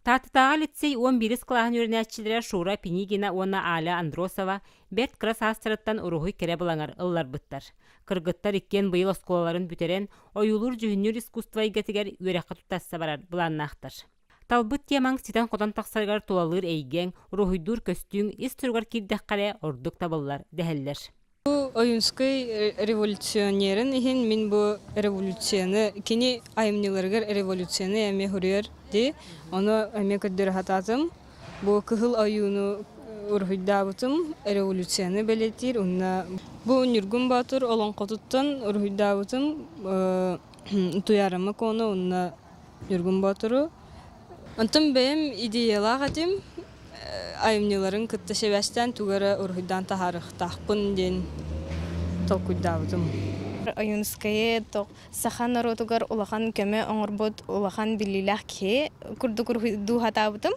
Тааттатааҕы лицей уон биирис кылааһын үөрэнээччилэрэ Шура Пинигина уонна Аля Андросова бэрт кыра саастарыттан уруһуй кэрэ былаҥар ылларбыттар. Кыргыттар иккиэн быйыл оскуолаларын бүтэрэн, ойуулуур-дьүһүннүүр искусство эйгэтигэр үөрэххэ туттарса барар былааннаахтар. Талбыт темаҥ ситэн-хотон тахсарыгар тулалыыр эйгэҥ, уруһуйдуур көстүүҥ ис туругар киирдэххэ эрэ ордук табыллар дэһэллэр. Бу Ойуунскай революционерын иһин мин бу революцияны, кини айымньыларыгар революцияны эмиэ суруйар дии, ону эмиэ көрдөрө сатаатым. Бу кыһыл ойууну уруһуйдаабытым, революцияны бэлиэтиир уонна бу Ньургун Боотур олоҥхотуттан уруһуйдаабытым Туйаарыма Куону уонна Ньургун Боотуру. Онтон бэйэм идеялаах этим, айымньыларын кытта сибээстээн тугу эрэ уруһуйдаан таһаарыахтаахпын диэн толкуйдаабытым. Ойуунускайы саха норуотугар улахан көмө оҥорбут улахан биллиилээх киһи курдук уруһуйдуу сатаабытым.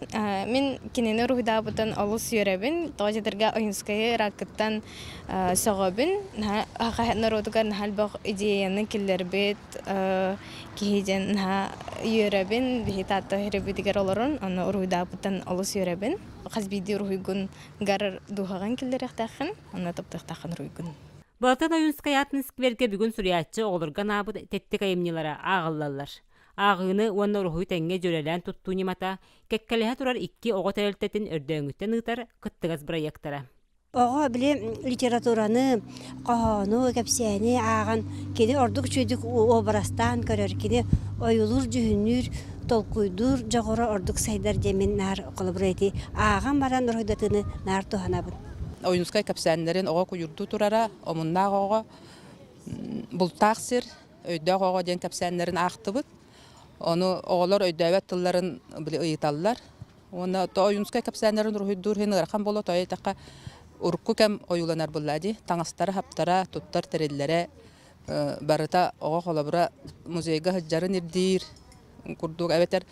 Мин кинини уруһуйдаабытын олус үөрэбин. Тоҕо диэтэргэ Ойуунускайы ырааккыттан сөҕөбүн. Саха норуотугар наһаа элбэх идеяны киллэрбит киһи диэн наһаа үөрэбин. Биһи Таатта үрэбитигэр олорон, ону уруһуйдаабыттан олус үөрэбин. Хас биирдии уруһуйгун гар дууһаҕын киллэриэхтээххин, онно таптыахтааххын уруһуйгун. Былатыан Ойуунскай аатын сквергэ бүгүн суруйааччы оҕолорго анаабыт тэттик айымньылара ааҕыллаллар. Ааҕыыны уонна уруһуй тэҥҥэ дьүөрэлээн туттуу ньымата кэккэлэһэ турар икки оҕо тэрилтэтин өрдөөҥҥүттэн ыытар кыттыгас бырайыактара. Оҕо били литератураны, хоһоону, кэпсээни ааҕан кини ордук үчүгэйдик уобарастаан көрөр, кини ойуулуур-дьүһүннүүр, толкуйдуур дьоҕура ордук сайдар диэн мин наар холобура ити ааҕан баран уруһуйдатыыны наар туһанабын. Ойуунускай кэпсээннэрин оҕо куйуурдуу турара, омуннаах оҕо, бултаах сир, өйдөөх оҕо диэн кэпсээннэрин аахтыбыт. Ону оҕолор өйдөөбөт тылларын били ыйыталлар. Уонна Ойуунускай кэпсээннэрин уруһуйдуур иһин ыарахан буолуо, тоҕо диэтэххэ, урукку кэм ойууланар буолла дии. Таҥастара-хаптара, туттар тэриллэрэ барыта оҕо холобура музейга сылдьарын ирдиир курдук эбэтэр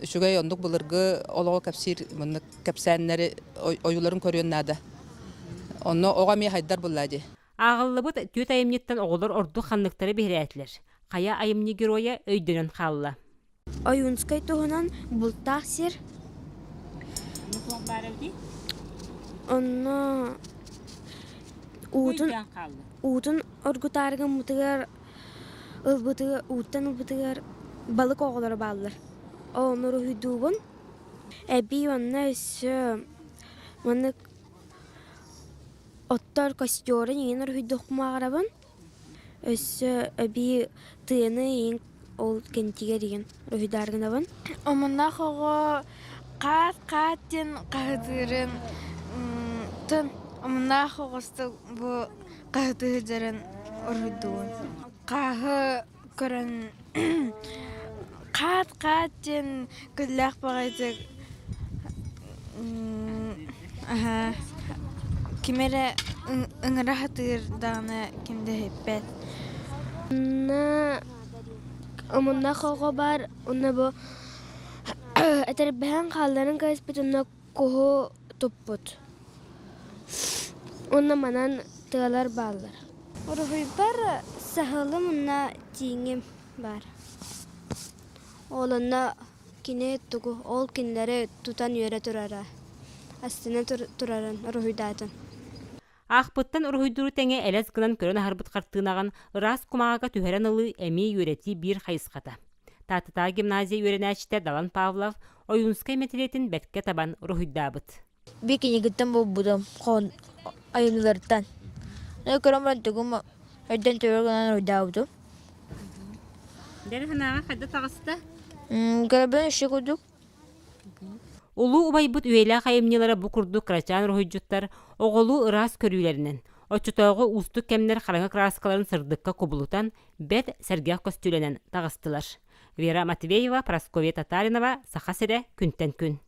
үчүгэй оннук былыргы олоҕу кэпсиир маннык кэпсээннэри ойууларын көрүөн наада. Онно оҕо эмиэ хайдар буолла дии. Ааҕыллыбыт түөрт айымньыттан оҕолор ордук ханныктары биһирээтилэр? Хайа айымньы геройа өйдөнөн хаалла? Ойуунскай туһунан бултаах сир. Онно уутун уутун оргутаары гыммытыгар ылбытыгар ууттан ылбытыгар балык оҕолоро бааллар. Ону уруһуйдуубун. Эбии онно өссө маннык оттор костерун иҥин уруһуйдуохпун баҕарабын. Өссө эбии тыаны иҥин ол кэнтигэр иҥин уруһуйдаары гынабын. Омуннаах оҕо хаат-хаат диэн хаһытыырын тын омуннаах оҕустук бу хаһытыы сылдьарын уруһуйдуубун. Хааһы көрөн хаат-хаат диэн күллээх баҕайытык ким эрэ ыҥыра сатыыр даҕаны ким да иһиппэт. Онно омуннаах оҕо баар, онно бу этэрбэһэн хаалларан кээспит онно куһу туппут. Уонна манан тыалар бааллар. Уруһуйбар саһылым уонна тииҥим баар. Ол онно кини тугу ол кинилэри тутан үөрэ турара, астына турарын уруһуйдаатым. Аахпыттан уруһуйдууру тэҥэ элэс гынан көрөн аһарбыт хартыынаҕын ыраас кумааҕыга түһэрэн ылыы эмиэ үөрэтии биир хайысхата. Тааттатааҕы гимназия үөрэнээччитэ Далан Павлов Ойуунскай мэтириэтин бэрткэ табан уруһуйдаабыт. Би кинигиттэн булбутум, хон айымньыларыттан. Көрөн баран тугум өйдөн төбөр гынан уруйдаабытым. Дэрэ санааҕа хайда таҕыста? Көрбөн үчүгэй курдук. Улуу убайбыт үйэлээх айымньылара бу курдук кырачаан уруһуйдьуттар оҕолуу ыраас көрүүлэринэн, оччотооҕу уустук кэмнэр хараҥа кырааскаларын сырдыкка кубулутан, бэрт сэргэх көстүүлэнэн таҕыстылар. Вера Матвеева, Прасковья Татаринова, Саха сирэ, күнтэн күн.